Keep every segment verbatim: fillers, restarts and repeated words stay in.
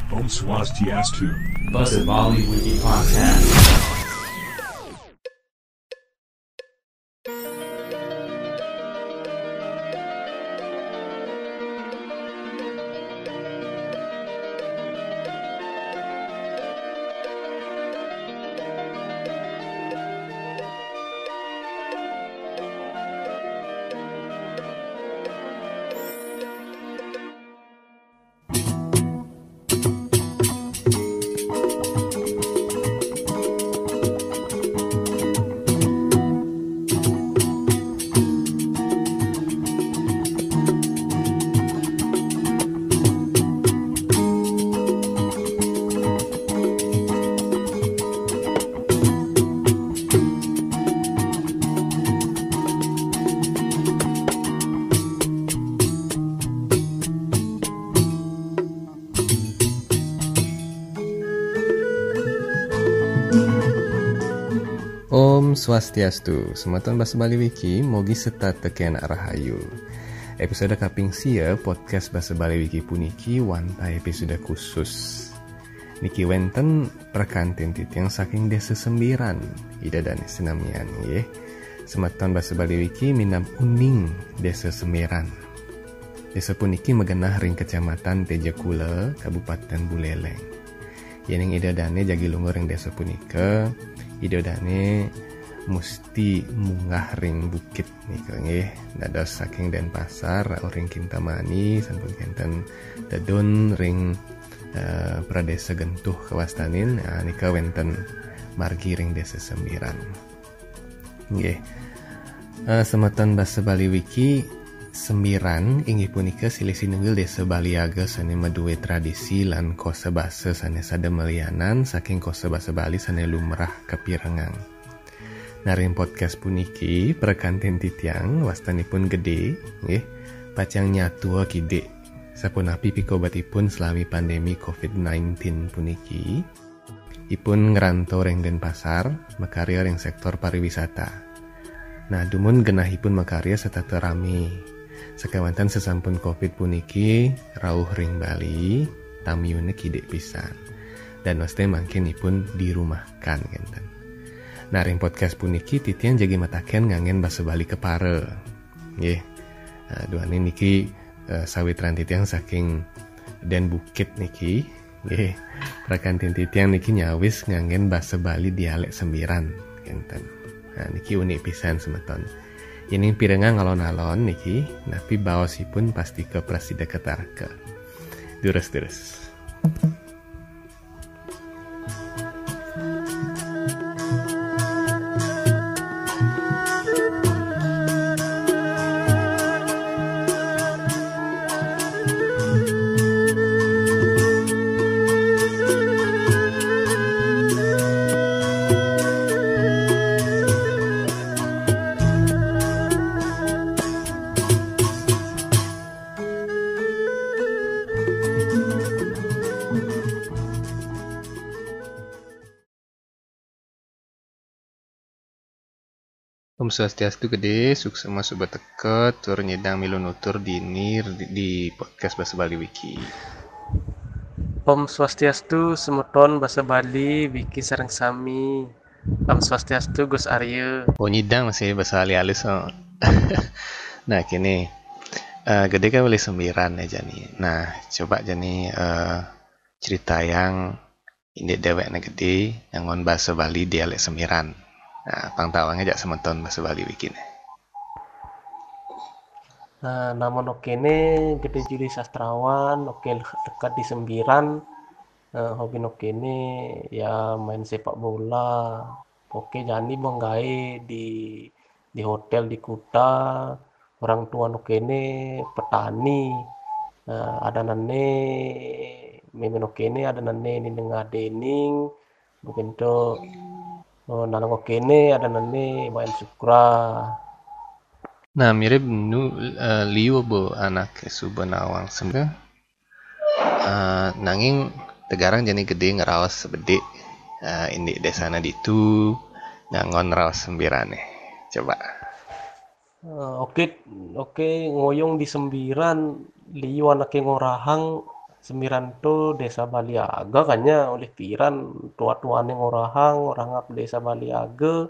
Om Swastiastu. Basa Bali Wiki Podcast. Om Swastiastu, semeton Basa Bali Wiki, mogi setata kena rahayu. Episode kaping sia podcast Basa Bali Wiki puniki wantah episode khusus. Niki wenten prakantin titiang saking Desa Sembiran, Ida Dane sinamian nggih. Semeton Basa Bali Wiki minab uning Desa Sembiran. Desa puniki magenah ring Kecamatan Tejakula, Kabupaten Buleleng. Yening Ida Dane jagi lungguh ring desa punika, Ida Dane musti munggah ring bukit nika nggih. Dados saking Denpasar rauh ring Kintamani sampun kenten tedun ring eh, Pradesa Gentuh kawastanin, ah, nika wenten margi ring Desa Sembiran. Nggih. Eh, semeton Basa Bali Wiki, Sembiran inggih punika silih sinunggil desa Bali Aga sane madue tradisi lan kosa basa sane sada malianan saking kosa basa Bali sane lumrah kapirengang. Nah, ring podcast puniki, prakantin titiang, wastanipun gede, nggih, pacang nyatua kidik. Sapunapi pikobetipun selami pandemi covid nineteen puniki? Ipun ngranto ring Denpasar, makarya ring sektor pariwisata. Nah, dumun genahipun makarya setata rame. Sakewanten sesampun covid puniki, rauh ring Bali, tamiune kidik pisan. Dan mesti mangkin ipun dirumahkan kenten. Nah, ring podcast puniki titiang jagi mataken nganggen basa Bali kepara. Nggih. Nah, duaning niki eh, sawitran titiang saking Den Bukit niki, nggih. Prakantin titiang niki nyawis nganggen basa Bali dialek Sembiran, kenten. Nah, niki unik pisan semeton. Yening pirengang alon-alon niki, napi baosipun pastika prasida katarka. Durus-durus. Om Swastiastu gede, suksma suba teka tur nyidang milu nutur dini di, di podcast Basa Bali Wiki. Om Swastiastu, semeton Basa Bali Wiki sareng sami. Om Swastiastu, Gus Arya. Oh, nyidang masih basa Bali alus, oh. Nah, kini, eh, gede kan boleh Sembiran ya, jani. Nah, coba jani, eh, critayang indik dewekne gede ngangon basa Bali dialek Sembiran. Nah, pang tawang ajak semeton Basa Bali Wikine. Nah, nama nokene Gede Juli Sastrawan, oke, dekat di Sembiran. Eh, hobi nokene ya main sepak bola. Oke, jani benggae di di hotel di kuta, orang tua nokene petani. Eh, adanane meme nokene, adanane Nineng Adening, mungkin to, oh, nalong nokene, adanane Wayan Sukra. Nah, mirip nu, eh, liu bo anak suba nawang sembe. Eh, nanging tegarang jani gede ngraos sebedik, eh, indik desana ditu ngangon raos Sembirane. Coba. Eh, oke, oke, ngoyong di Sembiran, liu anake ngorahang Sembiran tu Desa Baliaga, kanya ulih piran tua-tua ne ngorahang, ngorahang ap Desa Baliaga,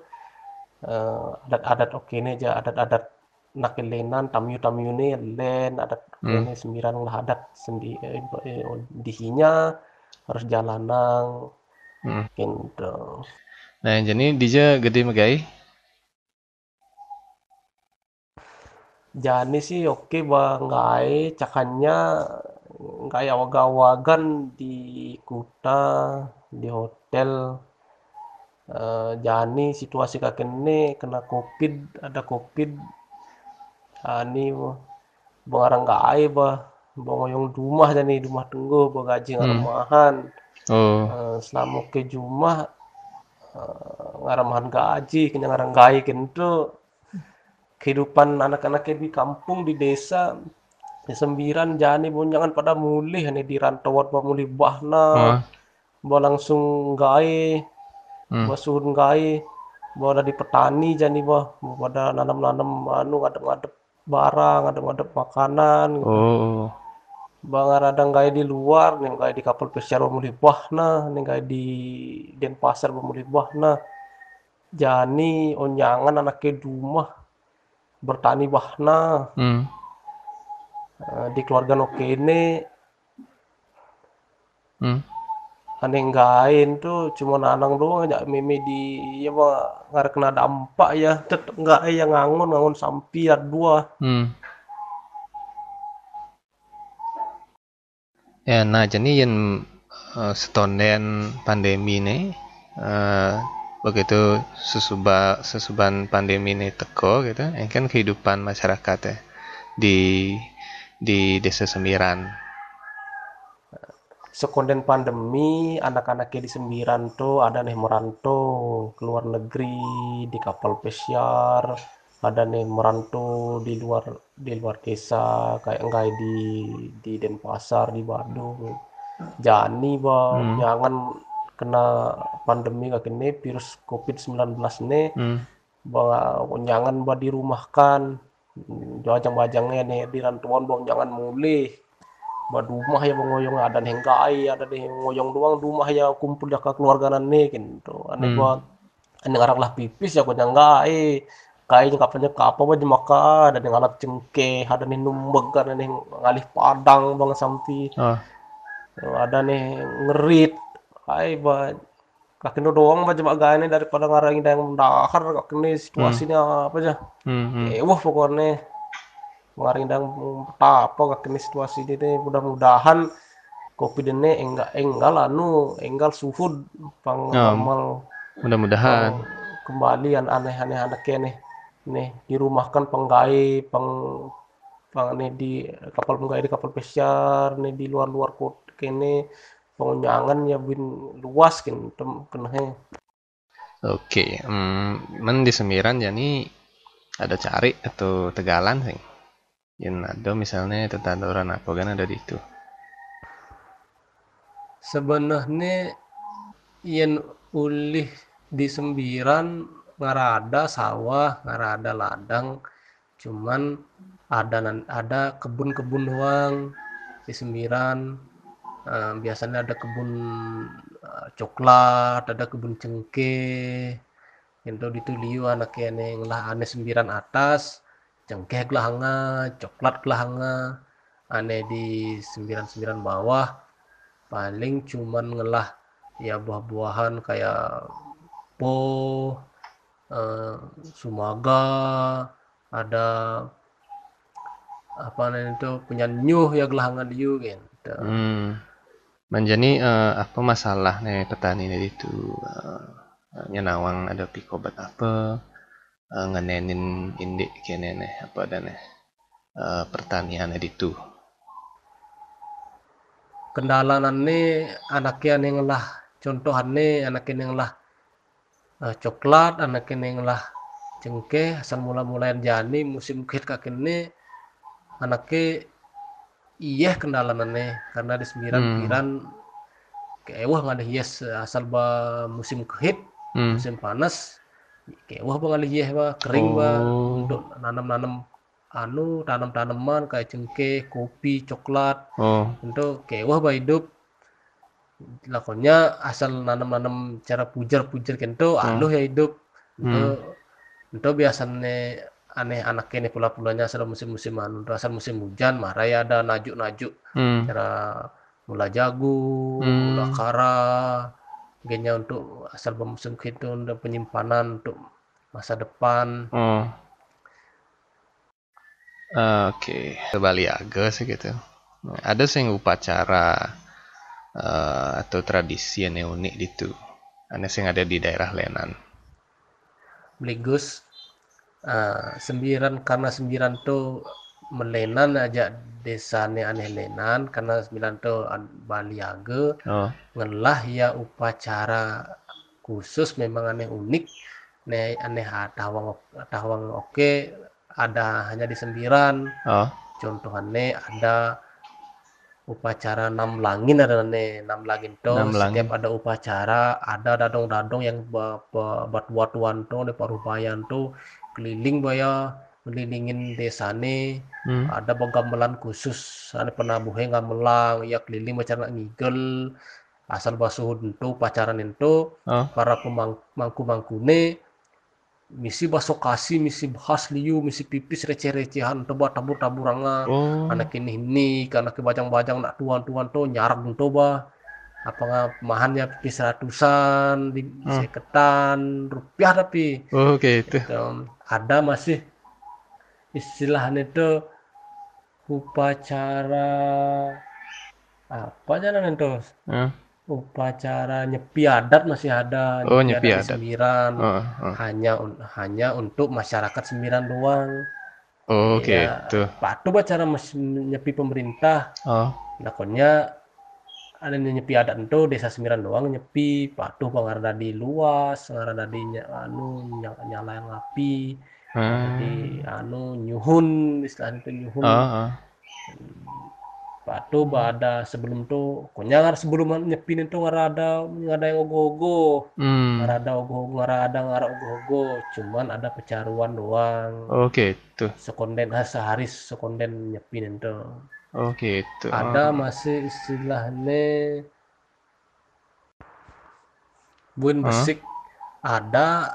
eh, adat-adat oke ne ja, adat-adat nak lenan, tamiu-tamiu ne len, adat oke ne Sembiran lah adat sendi, eh, eh, dihinya harus jalanang, Hmm. Kintu. Nah, jani dija gede megai? Jani sih oke ba nggai, cakanya nggai awag-awagan di kuta, di hotel. Eh, jani situasi kakene kena covid, ada covid. Jani ba ngarang nggai ba, ba ngoyong dumah jani, dumah tengguh, ba gaji ngaramahan. Oh. Eh, selama ke jumah, eh, ngaramahan gaji, kena ngarang nggai kintu. Kehidupan anak-anak ke di kampung, di desa, di Sembiran jani bonyangan pada mulih, ane di rantauan ba mulih bahna. Ah. Ba langsung nggai, Hmm. ba suhun nggai, ba dadi petani jani ba, ba pada nanam-nanam anu, ngadep-ngadep barang, ngadep-ngadep makanan gitu. Oh. Ba ngarada nggai di luar, ne nggai di kapal pesiar ba mulih bahna, ne nggai di Denpasar ba mulih bahna. Jani onyangan anak ke dumah bertani bahna. Hmm. Eh, di keluarga no kene, Hmm. Ane nggaen tu cuma nanang doang aja, meme di, ya, ba, ngarak kena dampak ya, tet nggae ya ngangon, ngangon sampi ya dua. Hmm. Ya, nah, jani yen, eh, setonden pandemi ne, eh, begitu sesuba-, sesuban pandemi ne teko gitu, engken kehidupan masyarakat, eh, di, di Desa Sembiran. Sekonden pandemi, anak-anak ke di Sembiran tu ada neh merantau ke luar negeri, di kapal pesiar, ada neh merantau di luar, di luar desa, kayak enggai di, di Denpasar, di Badung. Jani ba, hmm, nyangan kena pandemi ka kene, virus covid sembilan belas ne, hmm, ba nyangan ba dirumahkan. Bajang-bajang ne di rantauan ba nyangan mulih. Ba dumah ya ba ngoyong, ada neh nggae, ada neh ngoyong doang dumah ya kumpul ya ka keluarga nan ne, kintu. Ane, hmm, ba, ane ngarang lah pipis ya ko nyanggae. Kai nyekapa-nyekapa ba jemaka, ada neh ngalap cengkeh, ada neh numbeg, ada neh ngalih padang bang sampi. Ah. Ada neh ngerit. Ai ba Kakeno doang ba jema gaene daripada ngarang indang mendahar, kakene situasi, hmm, ne apa ja. Hmm, hmm. Eweh pokokne. Ngarang indang apa kakene situasi ne, mudah-mudahan covid ne enggal, enggal anu, enggal suhud pang, oh, normal. Mudah-mudahan. Pang kembali an aneh-aneh anak kene. Neh, dirumahkan penggae, peng, peng ne di kapal penggae, di kapal pesiar, ne di luar-luar kot kene. Pengunyangan ya bin luas kin tem-, kenehe. Oke, mm, men di Sembiran jani ada carik atau tegalan sing? Yen ada misalnya tetanduran apa kan ada di itu. Sebenarnya yen ulih di Sembiran ngarada sawah, ngarada ladang, cuman ada nan-, ada kebun-kebun doang di Sembiran. Eh, biasanya ada kebun, eh, coklat, ada kebun cengkeh. Ento ditu liu anake ane ngelah ane Sembiran atas, cengkeh gelahanga, coklat gelahanga, ane di Sembiran-Sembiran bawah, paling cuman ngelah ya buah-buahan kayak po, eh, sumaga, ada apa namanya itu, penyan nyuh ya gelahanga liu gitu. Hmm. Manjani, eh, apa masalah ne petani ne ditu, eh, nyenawang ada pikobat apa, eh, ngenenin indik kene ne, apa ada ne, eh, pertanian ne ditu. Kendala nan ne anake ane ngelah, contoh ane anake ane ngelah eh, coklat, anake ne ngelah cengkeh, asal mula-mulain jani musim kehit kakene, anake iyeh kendalanane, karena di Sembiran, hmm, piran keeweh ngalih iyeh asal ba musim kehit, hmm, musim panas, keeweh ba ngalih iyeh ba, kering ba, oh, untuk nanam-nanam anu, tanam-tanaman kayak cengkeh, kopi, coklat. Oh. Ento keweh ba idup. Lakonnya asal nanam-nanam cara pujar-pujar kento, Hmm. aluh ya idup. Ento, Hmm. ento biasane aneh anak kene pula-pulanya asal musim-musim anu, ento asal musim hujan, marai ada najuk-najuk. Hmm. Cara mula jagung, Hmm. mula kara, genya untuk asal musim kento, untuk penyimpanan untuk masa depan. Oh. Oke, Bali Aga sih gitu. Ada sing upacara eh, atau tradisi yang unik gitu. Ada sing ada di daerah Lenan. Beligus, eh, Sembiran, karena Sembiran tu melenan aja desane aneh lenan, karena Sembiran tu an-, Bali Aga, Oh. ngelah ya upacara khusus memang aneh unik, ne aneh ah, tahwang, tahwang oke, ada hanya di Sembiran. Oh. Contohane ada upacara nam langin ada ne, nam langin to Nam langin. Setiap ada upacara ada dadong-dadong yang ba, ba, batuan-tuan to, ne paruh bayan to keliling baya ngelilingin desane. Hmm. Ada bagamelan khusus, ada penabuhe gamelang, ya keliling macam nak ngigel. Asal basuhud ento upacara nento, Oh. para pemang, mangku-mangkune misi baso kasi, misi bahas liu, misi pipis receh-recehan, ento ba tabur-taburanga. Oh. Anak ini ini, anak bajang-bajang nak tuan-tuan to nyarag ento ba. Apa nga mahannya pipis ratusan, di Hmm. seketan, rupiah tapi. Oh, oke itu. Gitu. Ada masih istilahnya itu upacara apa jalan itu? Hah? Upacara nyepi adat masih ada, Oh, nyepi nyepi adat di adat. Sembiran. Oh, oh. Hanya un- hanya untuk masyarakat Sembiran doang. Oh, Ya, gitu. patuh ba cara mes- nyepi pemerintah. Oh. Lakonnya ada nyepi adat ento desa Sembiran doang nyepi, patuh ba ngarada di luas, ngarada di nya- anu nya- nyala yang api, Ah. di anu nyuhun, istilahnya itu nyuhun. Ah, ah. Patuh ba ada sebelum tu, konya ngar sebelum nyepi ento ngarada ngarada yang ogo-ogo. Hmm. Ngarada ogo-ogo, ngarada ngarada ogo-ogo. Cuman ada pecaruan doang. Oke itu. Sekonden, ah, sehari sekonden nyepi ento. Oke itu. Ada Ah. masih istilahnya buin Hah? besik, ada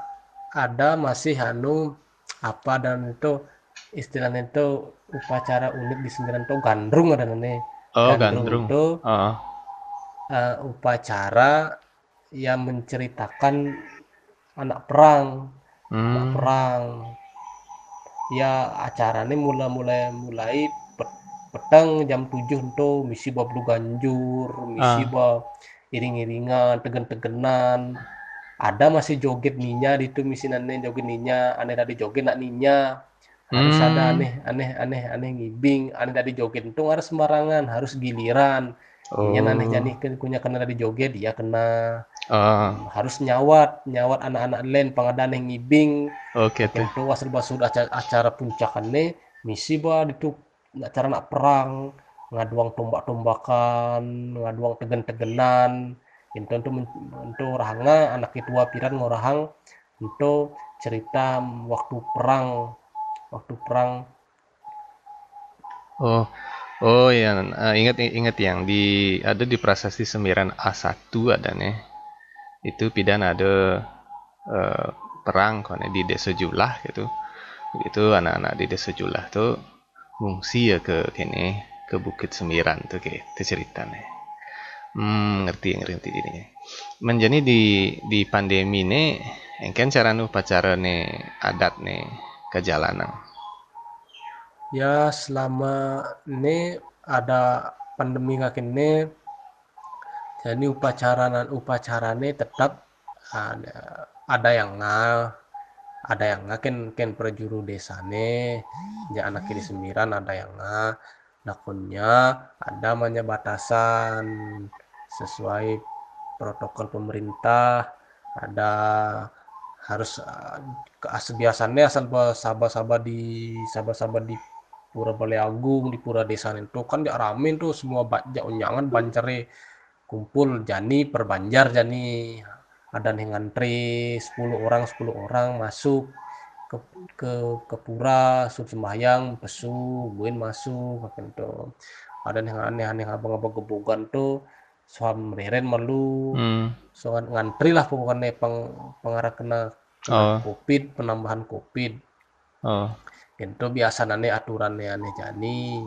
ada masih anu apa dan itu istilahnya itu upacara unik di Sembiran itu gandrung ada nih. Oh, Gandrung gandrung. Itu Ah. eh, upacara yang menceritakan anak perang, anak Hmm. perang. Ya acaranya mula mulai mulai pet- petang jam tujuh ento misi ba belu ganjur, misi Ah. ba iring-iringan, tegen-tegenan. Ada masih joget ninya di tu misi nane joget ninya, ane tadi joget nak ninya. Harus ada Hmm. aneh aneh aneh aneh ngibing, ane tadi joget ento harus sembarangan, harus giliran. Inya nane Oh. jani ke- kunya kena tadi joget, dia kena. Ah. Harus nyawat, nyawat anak-anak len pang ada aneh ngibing. Oke tuh. Ento asal basuhud acara, acara puncakane misi ba di tu nak cara nak perang, ngaduang tombak-tombakan, ngaduang tegen-tegenan. Ento ento men- ento rahanga anak ketua piran ngorahang ento cerita waktu perang, waktu perang. Oh, oh ya, eh, ingat ingat yang di ada di Prasasti Sembiran A satu ada nih. Itu pidan ada eh, perang kone di Desa Julah gitu. Itu anak-anak di Desa Julah tuh ngungsi ya ke kene ke Bukit Sembiran tuh kayak itu ceritanya. Hmm, ngerti ngerti ini. Menjadi di di pandemi ini engken carane upacarane adat nih ke jalanan. Ya selama ini ada pandemi kaki ini, jadi upacara upacarane tetap ada, ada yang nga ada yang nga ken ken prajuru desane, ja anak ini Sembiran ada yang nga lakonnya ada manya batasan sesuai protokol pemerintah, ada harus eh, ke as- biasanya asal be- saba-saba di saba-saba di Pura Balai Agung, di Pura Desa itu kan dia rame tuh semua bajak unyangan bancere kumpul jani perbanjar jani ada nih ngantri sepuluh orang sepuluh orang masuk ke, ke, ke pura, suruh sembahyang, pesu, buin masuk, kayak gitu. Ada nih aneh-aneh abang-abang gebogan tuh, suam reren malu. Hmm. So ngantri lah pokoknya peng, pengarah kena, kena oh. Covid, penambahan Covid. Oh. Itu biasa nane aturannya aneh jani.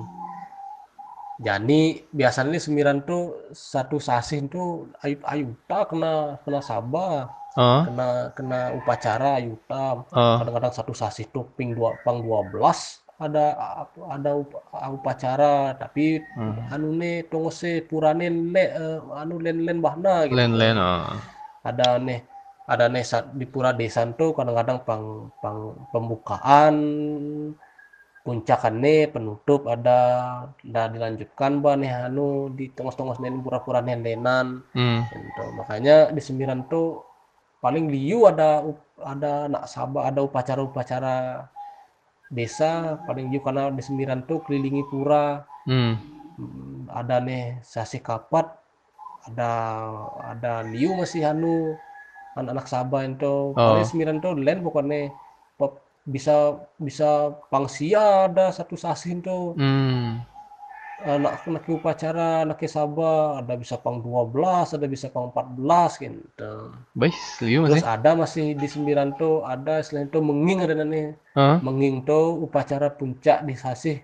Jani biasanya semiran tuh satu sasih tuh ayu ayuta kena kena saba. Oh. Kena kena upacara ayuta. Oh. Kadang-kadang satu sasih tuh ping dua pang dua belas ada ada upacara tapi hmm. Anu ne tongose purane le, uh, anu len-len bahna gitu. Len-len oh. Ada ne ada ne di pura desa tuh kadang-kadang pang pang pembukaan puncakane penutup ada dah dilanjutkan bah nih anu di tongos-tongos nen pura-pura nen lenan hmm. Gitu. Makanya di semiran tuh paling liu ada ada nak saba ada upacara-upacara desa paling liu karena di semiran tuh kelilingi pura hmm. Ada nih sasih kapat ada ada liu masih anu anak-anak saba itu oh. Paling semiran tuh len pokoknya bisa bisa pangsia ada satu sasih itu hmm. Anak anak upacara anak saba ada bisa pang dua belas ada bisa pang empat belas gitu. Baik, liu masih. Terus ada masih di semiran tuh ada selain itu menging ada nih. Huh? Menging tuh upacara puncak di sasih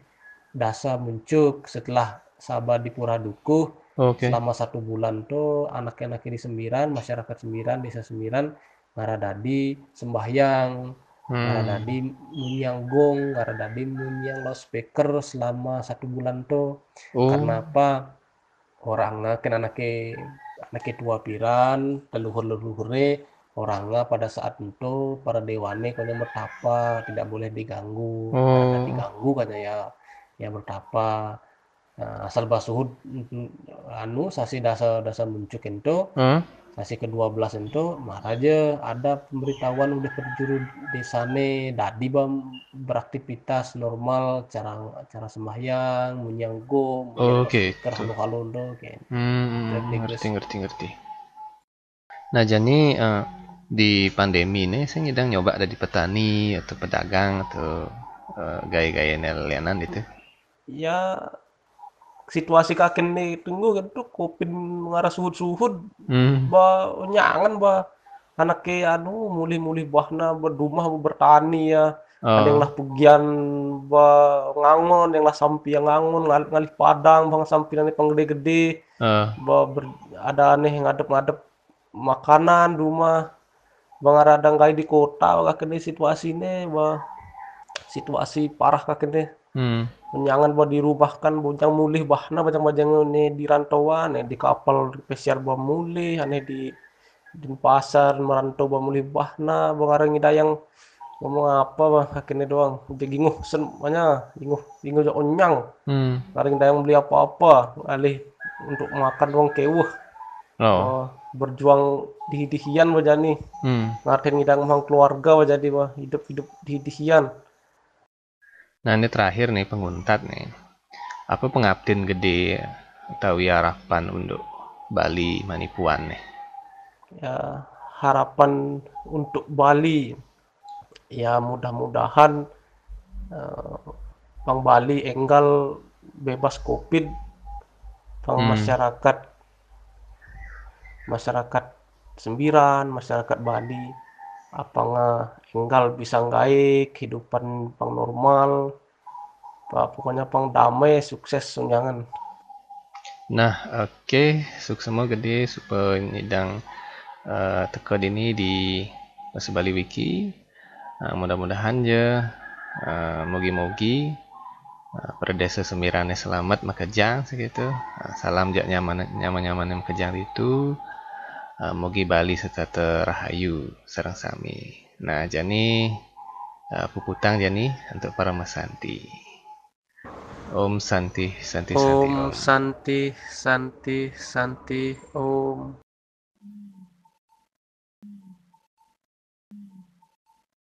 dasa muncuk setelah saba di pura dukuh okay. Selama satu bulan tuh anak-anak di semiran masyarakat semiran desa semiran ngaradadi sembahyang hmm. Ngaradadi munyang gong ngaradadi munyang loudspeaker selama satu bulan tuh oh. Karena apa orangnya kan anaknya anaknya tua piran leluhur leluhurnya orangnya pada saat itu para dewane kau bertapa tidak boleh diganggu oh. Karena diganggu katanya ya ya bertapa Nah, asal basuhud anu sasi dasa dasa muncuk ento hmm? Sasi kedua belas ento maraja ada pemberitahuan udah perjuru desane dadi bam beraktivitas normal cara cara sembahyang munyanggo oh, oke okay. Kerhalo-halo ndo kayak hmm, hmm, hmm ngerti ngerti ngerti Nah, jadi uh, di pandemi ini saya ngidang nyoba ada di petani atau pedagang atau uh, gaya-gaya nelayanan gitu. Ya situasi kakin nih tunggu gitu covid ngarah suhud-suhud hmm. Ba nyangan ba anak ke anu mulih-mulih bahna ba rumah ba bertani ya oh. Ada yang lah pegian ba ngangon yang lah sampi yang ngangon ngalih padang bang sampi nanti penggede-gede oh. Ba ber, ada aneh ngadep-ngadep makanan rumah bang radang kai di kota wakene situasine bah situasi parah kakene hmm. Menyangan bah dirubahkan bojang mulih bahna bajang-bajang ne di rantauan ne di kapal pesiar bah mulih ane di Denpasar merantau bah mulih bahna bang arang idayang ngomong apa bah kakene doang jadi ginguh sen banyak ginguh ginguh onyang hmm. Arang idayang beli apa-apa alih untuk makan doang kewuh Oh. Oh, berjuang di dihian wajani. Hmm. Ngartin ngidang mang keluarga wajadi wah hidup hidup di dihian. Nah ini terakhir nih penguntat nih. Apa pengabdin gede atau harapan untuk Bali manipuan nih? Ya harapan untuk Bali ya mudah-mudahan uh, Bang Bali enggal bebas covid Bang hmm. Masyarakat masyarakat Sembiran masyarakat Bali apanga enggal bisa nggae kehidupan pang normal pokoknya pang damai sukses sunjangan. Nah, oke, okay. Suksema gede supaya nyidang uh, teka dini di Bahasa Bali Wiki. Uh, mudah-mudahan je uh, mogi-mogi uh, para desa Sembiran selamat makejang segitu. Uh, salam jak nyaman nyaman-nyaman makejang itu. Uh, mogi Bali serta rahayu sareng sami. Nah, jani uh, puputang jani untuk para masanti. Om Santi, Santi, Santi, Om. Om Santi, Santi, Santi, Om.